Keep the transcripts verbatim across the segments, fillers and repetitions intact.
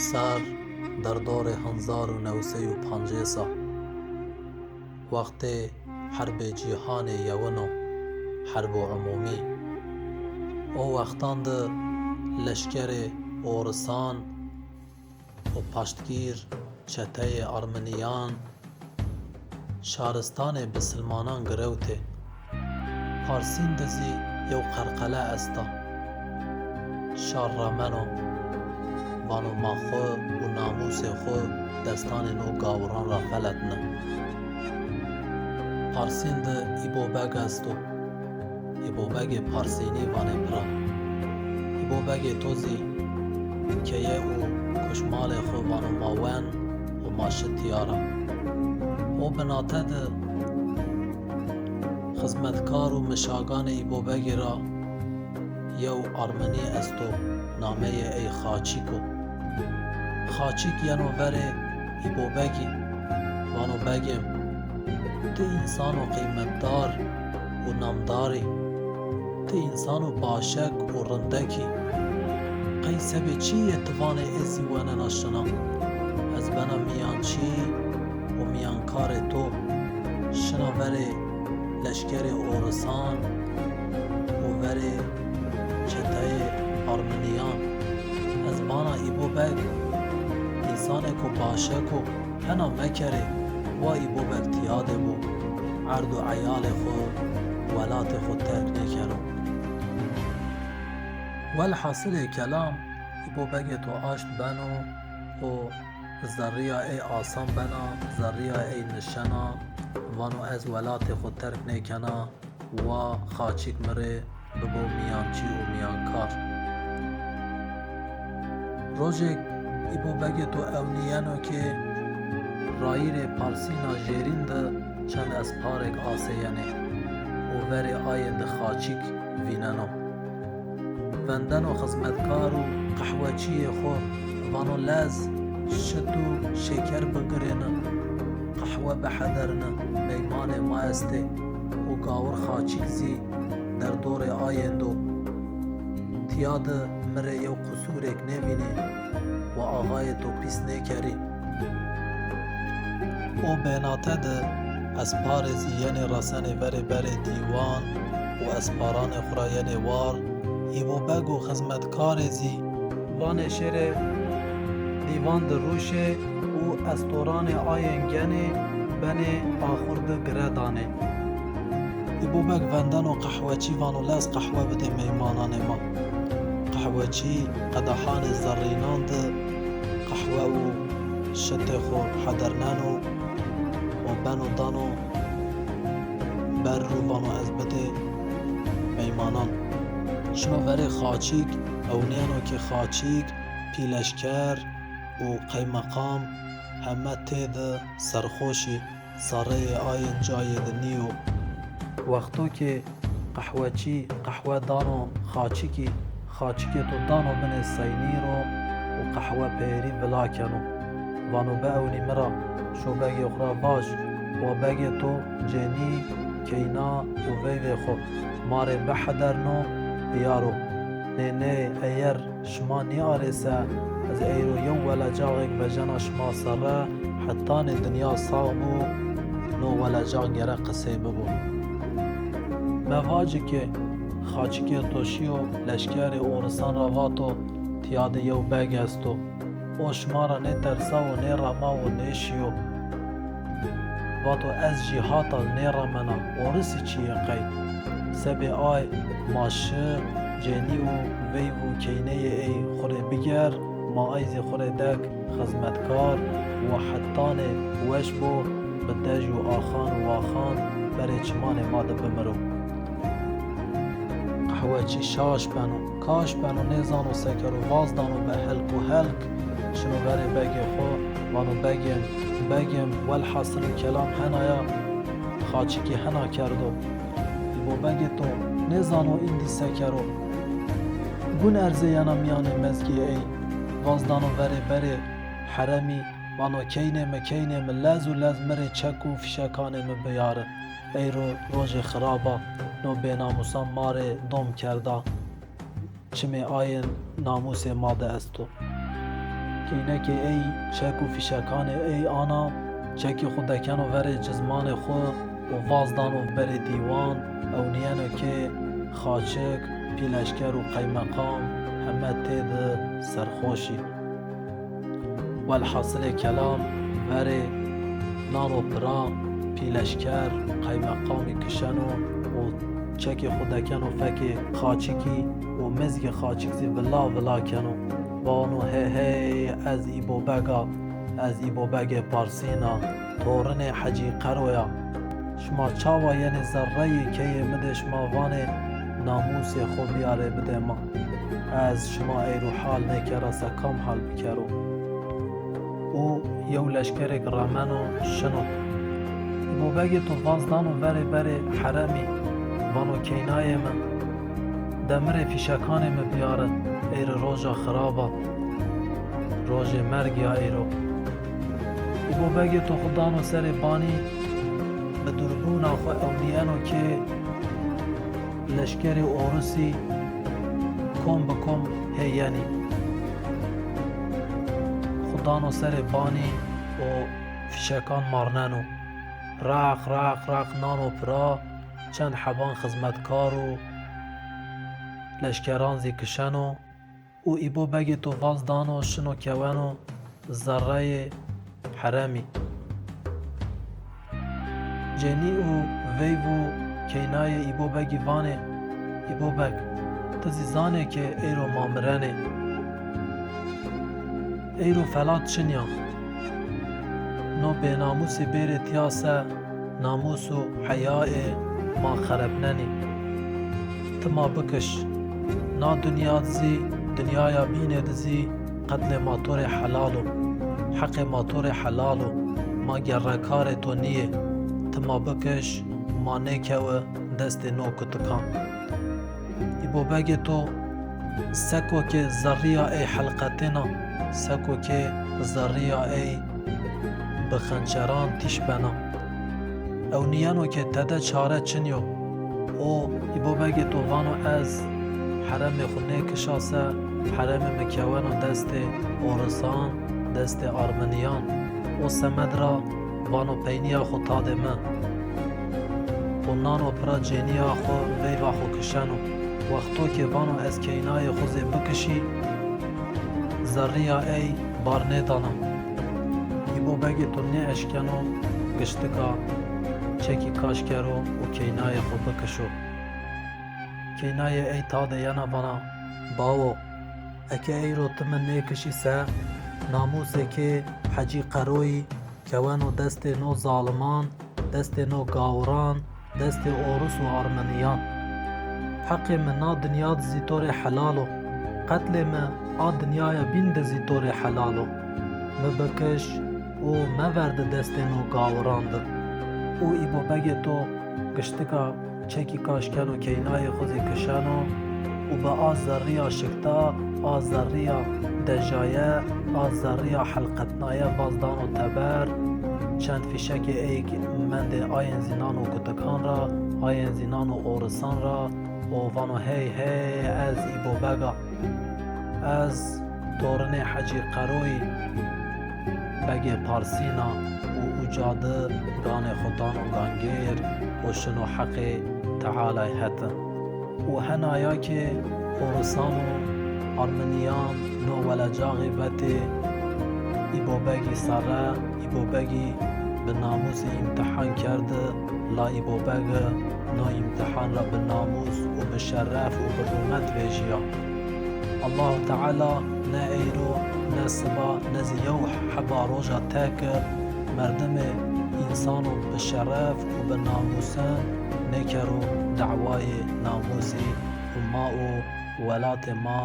Ser derdorê hezar û new sey û pancês a, wextê Herbê Cîhanê Yewin o, herbo umûmî. O wextan de leşkerê orisan û paştgîr çeteyê armeniyan şaristanê bisilmanan girewtê. Parsîn de zî yew qerqele esta. Şar rameno, vano ma xwu û namûsê xwu destanê no gawiran ra feletne. Parsîn de Îbo Beg esto. Îbo Begê Parsînî vanê bira. Îbo Begê to zî keye û kuşmalê xwu vano ma wen û ma şi tîya ra. O binate de xizmetkar û mişaganê Îbo Begî ra yew armenî esto, nameyê ey Xaçîk o. Xaçîk yeno verê Îbo Begî, vano begêm, ti însano qîmetdar û namdar î. Ti însano başek û rindek î. Qey sebê çi yê ti vanê ez zî wenena şina? Ez bena mîyançî û mîyankarê to. Şina verê leşkerê orisan û verê çeteyê armeniyan. Ez bana Îbo Beg, însanêko başek o, hena mekerê, wa Îbo Beg tîya de bo, erd û eyalê xwu, welatê xwu terk nêkero. Welhasilê kelam, Îbo Begê to aşt beno û zerrîya ey asan bena, zerrîya ey nişena, vano ez welatê xwu terk nêkena, wa Xaçîk mi rê bibo mîyançî û mîyankar. Rojêk Îbo Begê to ewnîyeno ke rayîrê Parsîna Jêrîn de çend esparêk aseyenê û verê ayên de Xaçîk vîneno. Vendeno xizmetkar û qehweçîyê xwu, vano lez, şit û şêker bigirêne, qehwe bihedarine, meymanê ma estê û gawir Xaçîk zî derdorê ayên do. Tîya de mi rê yew qusûrêk nêvînê, wa axayê to pîs nêkerî. O bênate de esparê zî yenê resenê verê berê dîwan û esparanê xwu ra yenê war. Îbo Beg û xizmetkarê zî vanê şêrê dîwan de rûşê û estoranê ayên genê benê axur de gire danê. Îbo Beg vendeno qehweçî, vano lez qehwe bidê meymananê ma. Qehweçî qedehanê zerrînan de qehwe û şitê xwu hederneno û beno dano ber rû, vano ez bidê meymanan. Şino verê Xaçîk, ewnîyeno ke Xaçîk, pîleşker û qeymeqam heme têde serxoşî. Sareyê ayên cayê de nîyo. Wexto ke qehweçî qehwe dano Xaçikî, Xaçikê to dano binê seynî ro û qehwe peyêrî vila keno. Vano biewnî mi ra, şo begê xwu ra vaj, wa begê to cenî, keyna û veyvê xwu ma rê bihedarno, biyaro. Nê nê, eyer şima nêarêse, ez eyro yew welecaxêk vejena şima serre, hetanê dinya sax bo, no welecax gere qisey bibo. Mevacî ke Xaçikê to şîyo, leşkerê orisan ra vato, tîya de yew beg esto. O şima ra nêtersa û nêrema û nêşîyo. Vato ez jîhata nêremena, orisî çi yê qey? Sebê ay ma şi, cenî û veyv û keyneyê ey xwu rê biger, ma ay zî xwu rê dek, xizmetkar, wa hetanê weş bo, bi dej û axan û waxan berê çimanê ma de bimiro. Qehweçî şaş beno, kaş beno, nêzano se kero, vaz dano be helk û helk, şino verê begê xwu, vano begêm, begêm, welhasil û kelam hena ya, Xaçikî hena kerdo. Îbo begê to nêzano îndî se kero. Gun erzeyena mîyanê mezgê ey, vaz dano verê berê heremî, vano keynê mi, keynê mi, lez û lez mi rê çek û fîşekanê mi biyari. Eyro rojê xirab a, no bênamûsan ma rê dom kerda. Çimê ayên namûsê ma de esto. Eynekê ey çek û fîşekanê ey ana, çekê xwu dekeno verê cizmanê xwu û vaz dano berê dîwan, ewnîyeno ke xaçik, pîleşker û qeymeqam heme têde serxoş î. Welhasilê kelam, verê nano pira, pîleşker, qeymeqamî kişeno û çekê xwu dekeno fekê xaçikî û mizgê xaçik zî vila vila keno. Vano, hey hey, ez Îbobeg a, ez Îbobegê Parsîn a, torinê Hecî Qero ya. Şima çawa yenê zerreyê keyê mi de şima vanê namûsê xo biyarê bidê ma? Ez şima eyro hal nêkera se kam hal bikero? Û yew leşkerêk remeno şino. Îbobegê to vaz dano verê berê heremî, vano keynayê mi, demirê fîşekanê mi biyare, eyri roja xirab a, rojê mergî ya eyro. Îbobegê to xwu dano serê banî, bi durbûna xwu ewnîyeno ke leşkerê Orisî kom bi kom hê yenî. Xwu dano serê banî û fîşekan marneno. Raq, raq, raq nano pira, çend heban xizmetkar û leşkeran zî kişeno û Îbobegê to vaz dano şino keweno zerreyê heremî. Cenî û veyv û keynayê Îbobegî vanê, Îbobeg, ti zî zanê ke eyro ma mirenê. Eyro felat çin ya. No bênamûsî bêrê tîya se namûs û heyayê ma xerepnenî. Ti ma bikiş. Na dinya di zî, dinyaya bînê di zî qetlê ma to rê helal o. Heqê ma to rê helal o. Ma gerrekarê to nîyê. Ti ma bikiş, ma nêkewi destê no kutikan. Îbobegê to seko ke zerrîya ey helqetêna, seko ke zerrîya ey bi xençeran tîş bena. Ewnîyeno ke tede çare çin yo. O Îbobegê to vano ez heremê xwu nêkişa se, heremê mi keweno destê Orisan, destê Armenîyan. O semed ra vano peynîya xwu tadê mi. Xwu nano pira cênîya xwu veyva xwu kişeno. Wexto ke vano ez keynayê xwu zê bikişî, zerrîya ey bar nêdana. Îbobegê to nêeşkeno giştika çekî kaş kero û keynayê xwu bikişo. Keynayê ey tadê yena vana, bawo, eke eyro ti mi nêkişî se, namûsê kê Hecî Qeroyî keweno destê no zaliman, destê no gawiran, destê Orus û Armenîyan. Heqê mi na dinya di zî to rê helal o. Qetlê mi a dinyaya bîn de zî to rê helal o. Mi bikiş û meverde destê no gawiran de. Û Îbobegê to giştika çekî kaş keno, keynayê xwu zî kişeno û bi a zerrîya şikta, a zerrîya dejaye, a zerrîya helqetnaye vaz dano teber. Çend fîşekê ey mendê ayên zî nano kutikan ra, ayên zî nano orisan ra û vano hey hey, ez Îbobeg a. Ez torinê Hecî Qeroyî, begê Parsîn a û uca di ganê xwu dano gangêr û şino heqê Tealay hete. Û henaya ke Orisan û Armenîyan no welecaxî vetê Îbobegî serre, Îbobegî bi namûsî îmtihan kerde, la Îbobege no îmtihan ra bi namûs û bi şeref û bi rûmet vejîya. Allahu Teala ne eyro, ne siba, ne zî yew heba roja tekir merdimê însano bi şeref û bi namûsin nêkero dawayê namûsî û ma û welatê ma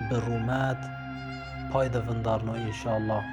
bi rûmet pay de vindarno înşallah.